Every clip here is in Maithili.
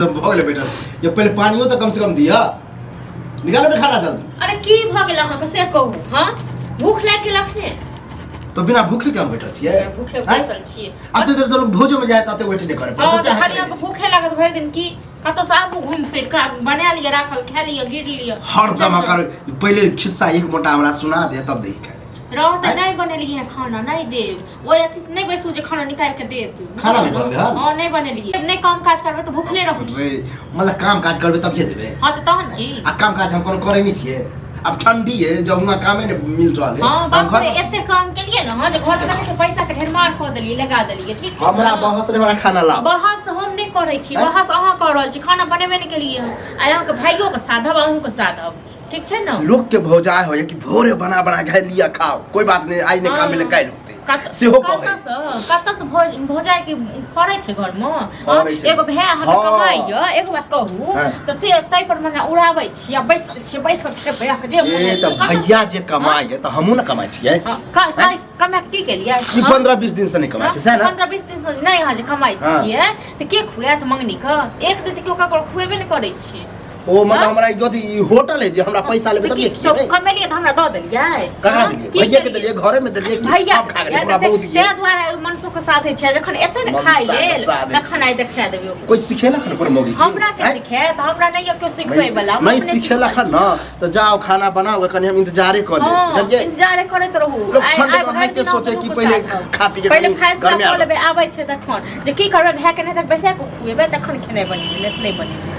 भऽ गेलै बैठल ये पहिले पानियो तऽ कम से कम दिअ। निकालो ने खाना जल्दी। अरे की भऽ गेल अहाँके से कहू? हाँ, भूख लागि गेल अखने? तऽ बिना भूखे के हम बैठल छियै? बगैर भूखे आँय? बैसल छियै। आब तऽ लोक भोजो में जाए तऽ वेट नहि करे हाँ, पड़त। तऽ खाली अहाँके भूखे लागत भरि दिन की? कतौ से आबू घुमि फिर कऽ, बना लिअ राखल, खा लिअ, गिर लिअ। हर जमा कर पहिले खिस्सा एक मोटा हमरा सुना दे तब दही खाय। रहत। आँय? नहि बनेलियै खाना, नहि देब। ओहि अथी से नहि बैसू जे खाना निकालि कऽ देत। खाना नहि बनलै हन? हँ, नहि बनेलियै। नहि काम काज करबै तऽ भूखले रहू। रे मतलब काम काज करबै तब जे देबै? हँ, तऽ तहन की? आ काम काज हम कोनो करै नहि छियै। आब ठंडी है, जब हुआं कामे नहि मिल रहल है। हँ। हम बाप घर रे, एते काम केलियै ने, हँ, जे घर में देखै पैसा के ढेरमार कऽ देलियै, लगा देलियै, ठीक छै हमरा ने? बहस नहि, हमरा खाना लाओ। बहस हम नहि करै छी। आँय? बहस अहाँ कऽ रहल छी। खाना बनेबे नहि केलियै हम। आइ अहाँके भाइयोके साधब, अहूँके साधब, ठीक छै ने? लोक के भौजाय होय कि भोरे बना बना के लिया खाओ, कोई बात नहीं, आइ नहीं काम मिले काल्हि होते। सेहो कहै। कतऽसँ कतऽसँ भोज भौजाइ के फड़ै छै घरमे? फड़ै छै। एगो भाय अहाँके कमाइया, एगो बात कहू। तऽ से ताहि पर मने उड़ाबै छी आ बैसल छियै, बैसल खेबै अहाँके जे मोन ए हैत। तऽ भैया जे कमाइ है तऽ हमहूँ ने कमाइ छियै। हँ, कमा के की केलियै? ई 15-20 दिन से नहि कमाइ छै सएह ने? 15-20 दिन से नहि अहाँ जे कमाइ छियै तऽ के खुआएत मंगनी के? एक दिन तऽ केओ ककरो खुएबे नहि करै छियै। ओ मतलब हाँ? हमरा ई अथी ई होटल है जे हमरा पैसा लेबै तऽ तब की खिएबै? कमेलियै तऽ हमरा दऽ देलियै? ककरा हाँ? देलियै? की भैया के केलियै? देलियै, घरे में देलियै कि भैया हम खा गेलियै? हमरा बहुत दियै। ताहि दुआरे मनसो के साथ छै, जखन एतै ने मनसा खाइ के लेल साथ छै। तखन आइ देखा देबै ओकरा। कोई सिखेलक ने कोनो मौगी के? हमरा के आँय? सिखायत? हमरा नहि यऽ केओ सिखबै नहीं वाला। हम नहीं अपने सिखेलक सिखल हन न तऽ जाओ खाना बनाओ, कनि हम इंतजारे कऽ लेब। हँ, बुझलियै? इंतजारे करैत रहू। लोक आइ ठंड आइ में भरि ओनाहिते दिन सोचे अहाँ कि दुनू पहिले के साथ। खा पी के पहिले कनि फैसला गर्मी कऽ आबत। लेबै, आबै छै तखन जे की करबै भाय के, नहि तऽ बैसा कऽ खुएबै तखन खेनाइ बनेबै, नहि तऽ नहि बनेबै।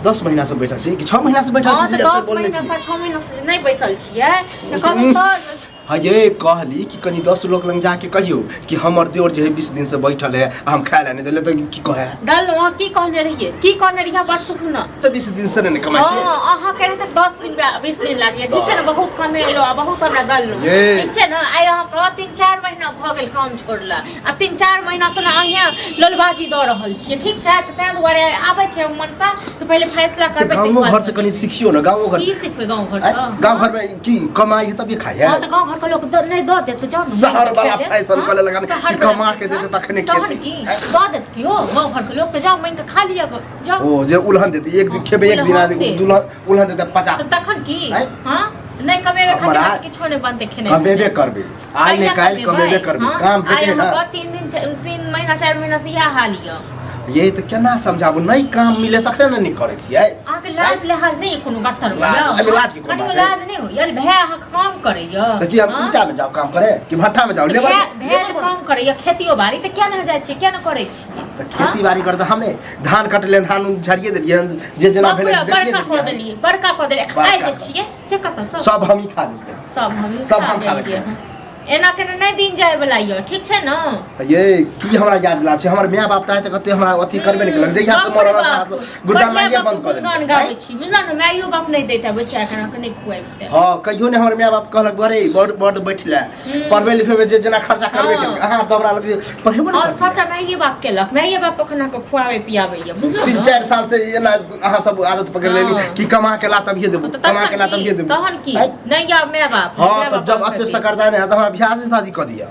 10 महीना से बैठल छी कि 6 महीना से बैठल हँ छी तऽ जे एते 10 बोलने महीना छी? से 6 महीना से नहि बैसल छियै तऽ कहबै सर। हाँ, ये कहली कि कनि 10 लोग लग जाके कहियो कि हमर देवर जे है 20 दिन से बैठल है आ हम खाए ला नहीं देले, तऽ की कहे? दल वहाँ की कहने रहियै, की कहने रहियै परसू खुना? तऽ 20 दिन से नहीं कमाइ छियै। हँ, अहाँ के रहै तऽ 10 दिन 20 दिन लागिए, ठीक छै ने? बहुत कमेलो आ बहुत हमरा दललो। ये। ठीक छै ने? आइ अहाँके 3-4 महीना भऽ गेल काम छोड़ला आ 3-4 महीना से ने अहाँ लोलबाजी दऽ रहल छियै, ठीक छै? तऽ ताहि दुआरे आबै छै मनसा तऽ पहिले फैसला तऽ करबै, गाँवो ताहिके बाद घर से कनि सिखियो ने, गाँवो घर। की सिखबै गाँव घर आँय? से? गाँव घर में की कमाई है तभी खाइ है? हँ, तऽ गाँव घर के लोक नहि दऽ देत तऽ जाउ ने शहर वाला खाय लेब। फैशन हँ? कऽ लेलक हन शहर कि वाला कमा के फैशन। देतै तखने तहन खेतै। की? आँय? दऽ देत केओ गाँव घर के लोक तऽ जाउ माँगि कऽ खा लिअ, जाउ। ओ जे उलहन देतै, एक दिन खेबै, एक दिन उलहन देत। दुल्हन उलहन देतै 50। तऽ तखन की? आँय? हँ, नहि कमेबै हमरा खटेबै तऽ किछो नहि बनतै खेनाइ। कमेबे करबै, आइ नहि कहिया काल्हि कमेबे करबै। हँ? काम आइ भेटै ना। अहाँके 3 दिन 3 महीना 4 महीना से इएह हाल यऽ। ये तऽ केना समझाबू? नहि काम मिले तखने ने नहि करै छियै। अहाँके लाज लिहाज नहि कोनो गत्तर? लाज- एहिमे लाज के कोन कनियो बात है? लाज नहि होइए? भाय अहाँके काम करैए। तऽ की हम हँ? ईटा में जाउ काम करे कि भट्ठा में जाउ लेबर? भाय भाय जे काम करैए खेतियो बाड़ी तऽ किया नहि जाइ छियै, किया नहि करै छियै? तऽ खेती बाड़ी करते हम नहि। धान कटले, धान उन झरिए देलियै हन, जे जेना बाप भेलै रे, बेचिए बड़का कऽ देलियै हन। देलियै, बड़का कऽ देलियै। बड़का खाइ जे कऽ। छियै से कतऽसँ? सब हमही खा लेलियै। सब हमही सब खा हम खा लेलियै लेलियै। हन। एना केने नहि दिन जाय वाला यऽ, ठीक छै ने? ये की हमरा याद दिलाब छै? हमर माय बाप तऽ आइ तक कते हमरा अथी करबे नहि केलक। जहिया से बाप रे मरल बाप, गुड्डा बढ़िया माइये बाप बंद कऽ गुणगान देलकै। गाबै छी, बुझल ने? माइयो बाप नहि दैत है बैसा के, अहाँके नहि खुआबिते। हँ, कहियो नहि हमर माय बाप कहलक अरे बड़ बड़ बैठले, पढ़बै लिखबै जे जेना खर्चा करबे हँ। केलकै। अहाँ तऽ हमरा लग पढ़ेबो नहि और करलियै। सबटा माइये बाप केलक, माइये बाप अखन अहाँके खुआबै पियाबै यऽ, बुझल तीन ने? 4 साल से एना अहाँ सब आदत पकड़ लेली कि कमा के ला तभिए देबो, तऽ कमा के तखन ला की? तभिए देबो। तहन की? आँय? नहि यऽ माय बाप? हँ, माय तऽ बाप जब अहाँके एते देत। सकरदा नहि तऽ हमरा बियाह से शादी कऽ दिअ,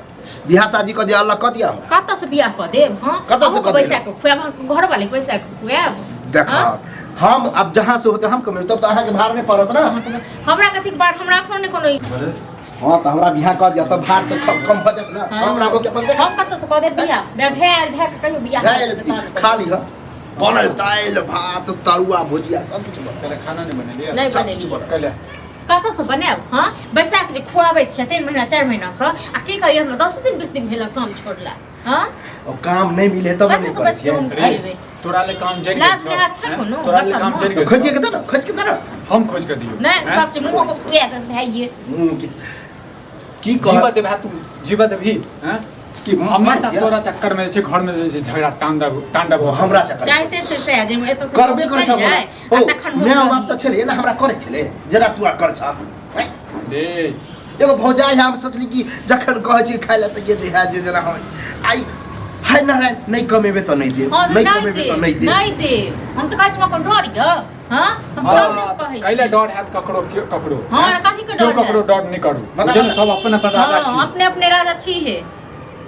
बियाह शादी कऽ दिअ, अल्लाह कऽ दिअ हमरा। कतऽ से बियाह कऽ देब? हँ, कतऽ से अहूँके कऽ देब? बैसा कऽ खुआएब, अहाँके घरवाली के बैसा कऽ खुआएब? देख हँ? हम अब जहाँ से होते हम कमेबै, तब तऽ अहाँके भार नहि पड़त ने। हमरा कथी बात, हमरा एखनो नहि कोनो। हँ, तऽ हमरा बियाह कऽ दिअ तऽ भार तऽ कम भऽ जायत ने। हमरा के अपन देख। हम कतऽ से कऽ देब बियाह? भए आयल, भए के कहियो बियाह भए गेलै तऽ की? खा लिह, बनल दालि भात तरुआ भुजिया सब किछु बनल। पहिले खाना नहि बनेलियै? नहि सब किछु बनेलियै। बनल। कैले? कतऽ से बनायब? हँ, बैसा के जे खुआबै छियै 3 महीना 4 महीनासँ, आ की कहियै, हमरा 10 दिन 20 दिन भेल काम छोड़ला। हँ। ओ काम नहि मिले तब कतऽ नहि से करै बैस छियै। कऽ खुएबै? तोरा ले काम जरि गेल लाज छौ, लिहाज छै हैं? कोनो? तोरा ले बताउ काम ने। जरि गेल खोजिए छौ? के दे ने, खोज के दे ने। हम खोज के दियौ? नहि। हैं? सब चीज मुँह को खुआ दे भाइये। की कह जीवा देबा तू? जीवा देबही हैं? की हमेशा छियै? तोरा चक्कर में जे छै घर में जे छै झगड़ा तांडव तांडव। हमरा चक्कर चाहते से से जे एतऽ से करबे करै चलि छै। जाय ओ आ तखन हम माय बाप रही। तऽ छलै ना हमरा करै छलै जेना तू आर कर छह। हैं? रे एगो भौजाइ है, हम सोचली कि जखन कहै छी खाइ लए तऽ ये दे है जे जेना होइ आइ है ना है, नहि कमेबै तऽ नहि देब। हँ, नहि कमेबै देब, तऽ नहि देब। नहि देब। हम तऽ कहै छी अपन डर यऽ। हँ, हम सब नहि कहै कैले छी। डर हैत ककरो? केओ ककरो हँ, हैं? कथी के केओ डर ककरो हैत? डर नहि करू। बता बुझल ने। सब अपन अपन राजा हँ, छी। अपने अपने राजा छी हे।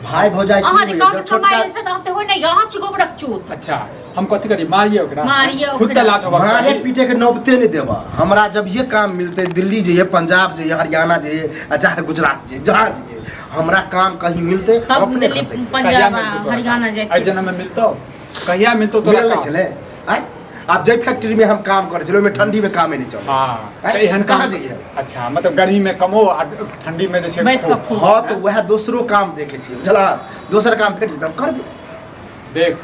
भाई भौजाई की अहाँ जे होइए? कम जब कमाइ छोटका से तऽ हम तऽ होइ नहि अहाँ छी गोबरक चूत। अच्छा हम कथी करी मारिए ओकरा? मारिए खुद तऽ ओकरा। लात होबाक मारे चाही। पीटे के नौबते नहीं देबा हमरा। जब ये काम मिलते दिल्ली जइए, पंजाब जइए, हरियाणा जइए, आ चाहे गुजरात जइए, जहाँ जइए हमरा काम कहीं मिलते हम सब अपने दिल्ली खसे कहिया पंजाब मिलतौ आ तोरा हरियाणा काम? जाइत। एहि जन्म में मिलतौ? कहिया मिलतौ तोरा मिलल काम? छलै आँय? आब जाहि फैक्ट्री में हम काम करै छलियै ओहिमे ठंडी में कामे नहि चलै। हाँ आँय? तऽ एहन कहाँ काम जइए? अच्छा मतलब गर्मी में कमो आ ठंडी में जे छै बैस कऽ खूब। खूब। हाँ तऽ वएह दोसरो काम देखै छियै बुझला, दोसर काम भेट जेतै हम करबै। देख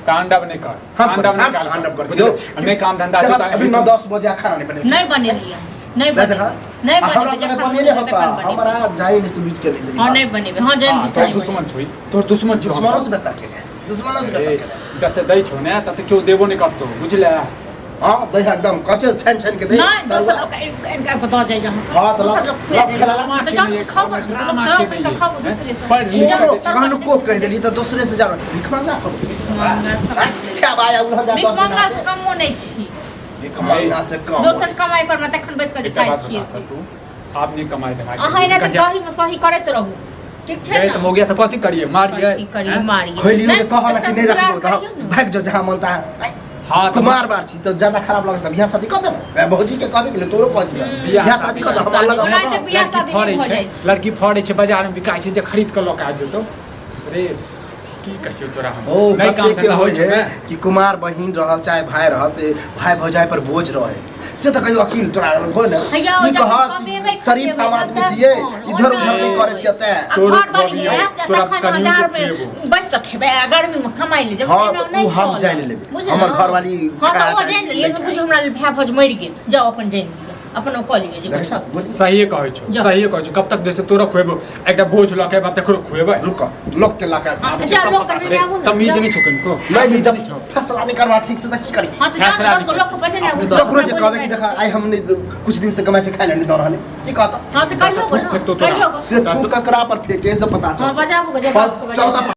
तांडव नहि कर, हम तांडव नहि हम कर, तांडव करै बुझलो? छियै। नहि काम धंधा छै देखा, तऽ अभी 9-10 बजे खाना नहि बनेलियै। नहि बनेलियै, नहि नहीं बनेबै, देखा? नहि आ हमरा बनेबै, लगे जखन बनेले मोन होता हेतै तखन बनेबै। हमरा जाइन से बुझ के नहीं देली। हँ नहि बनेबै, हँ जानि हाँ, बुझि तोहर कऽ नहि दुश्मन छौ ई, तोहर दुश्मन छौ। दुश्मनों से बेहतर केले, दुश्मनों से बेहतर ए, केले। जते दै छौ ने तते केओ देबो नहि करतौ बुझले? हाँ दै एकदम कचे छानि छानि के दे। नहि दोसर लोक इनका दऽ जाइए। हाँ, तऽ दोसर लोक खुआ लग जाइए। खेला तऽ जाउ खाउ, ड्रामा खाउ, के नहीं खाउ है। दोसरे से। पढ़ लिख जाउ, के चल, कनको कहि देली तऽ दोसरे से जानो भिखमंगा सब। भिखमंगा सब। क्या आया उधर जा 10 दिन भिखमंगा से कमो नहि छी। भिखमंगा से कम दोसर कमाइ पर मे तखन बैस कऽ जे एकटा खाइ बात छियै बता से। तू आब नहि कमाइ धमाइ अहाँ एना तऽ कहिया- सही मे सही करैत रहू, ठीक छै गए ने? तऽ मौगिया तऽ कथी करिए मारिए? कथी करियै? हैं? मारियै। खोलियो नहि, के कह ना कि नहीं एकटा रखबो सुधार तऽ करियौ ने। भागि जाओ जहाँ मन तहाँ। हाँ तऽ कुमार बार छी तऽ ज्यादा खराब लगत तऽ बियाह शादी कऽ देब। भौजी के कहबे के लिए तोरो कहै छियै बियाह बियाह शादी कऽ दे हम अलग। ओना तऽ बियाह लड़की शादी फड़ै नहि भऽ छै जाइ छै। लड़की फड़ै छै बाजार में बिकाइ छै जे खरीद कऽ लऽ के आबि जेतौ रे। की कहै छियौ तोरा हम? ओ नहि काम कते के धंधा होइ होइ छै है ने? कि कुमार बहिन रहल चाहे भाई रहल तऽ भाई भौजाई पर बोझ रहे से तऽ कहियो अकील तोरा हो ने। हैया, ओ ई जब कह कमेबै कि शरीफ खटेबै हम आदमी तब छियै कोन? इधर उधर नहि ओना करै छियै तैं। आ तोरो घर वाली खुआबियौ, आयत तोरा तखन कनियो के बाजारमे खुएबो। बैस कऽ खेबै आ गर्मीमे कमाइ लए जेबै। हाँ, एना तऽ नहि उ हम चलत। जानि लेबै। बुझलहुँ? हमर घरवाली हाँ तऽ खाय ओ चाहै जानि छै, लेलियै नहि तऽ बुझू हमरा लेल भाय भौज मरि गेल। जाउ अपन जानि लिअ, अपन ओ कऽ लिअ जे देखै छह? करबै। बुझ- सहिए कहै छौ। जाउ। सहिए कहै छौ। कब तक जैसे तोरा खुएबो एकटा बोझ लऽ के तकरो खुएबै। रुक, लोक के लऽ के हाँ, आबै छै जा, तब लोक पता के चलै। आबू ने, तमीज जाउ। नहि छौ कनिको? नहीं जब नहि छौ। फैसला नहीं करबा ठीक से तऽ की करी? हाँ तऽ जाउ फैसला 10 गो नहि लोक के बजेने आबू। ककरो जे कहबै कि देखा आइ हम नहीं कुछ दिन से कमाइ छै खाइ लए नहीं दऽ रहल है, की कहता? हाँ तऽ कहियो फेक तो तोरा। कहियो। से तू ककरा पर फेके से पता हाँ चल बजाबू, बजाबू। चौथा।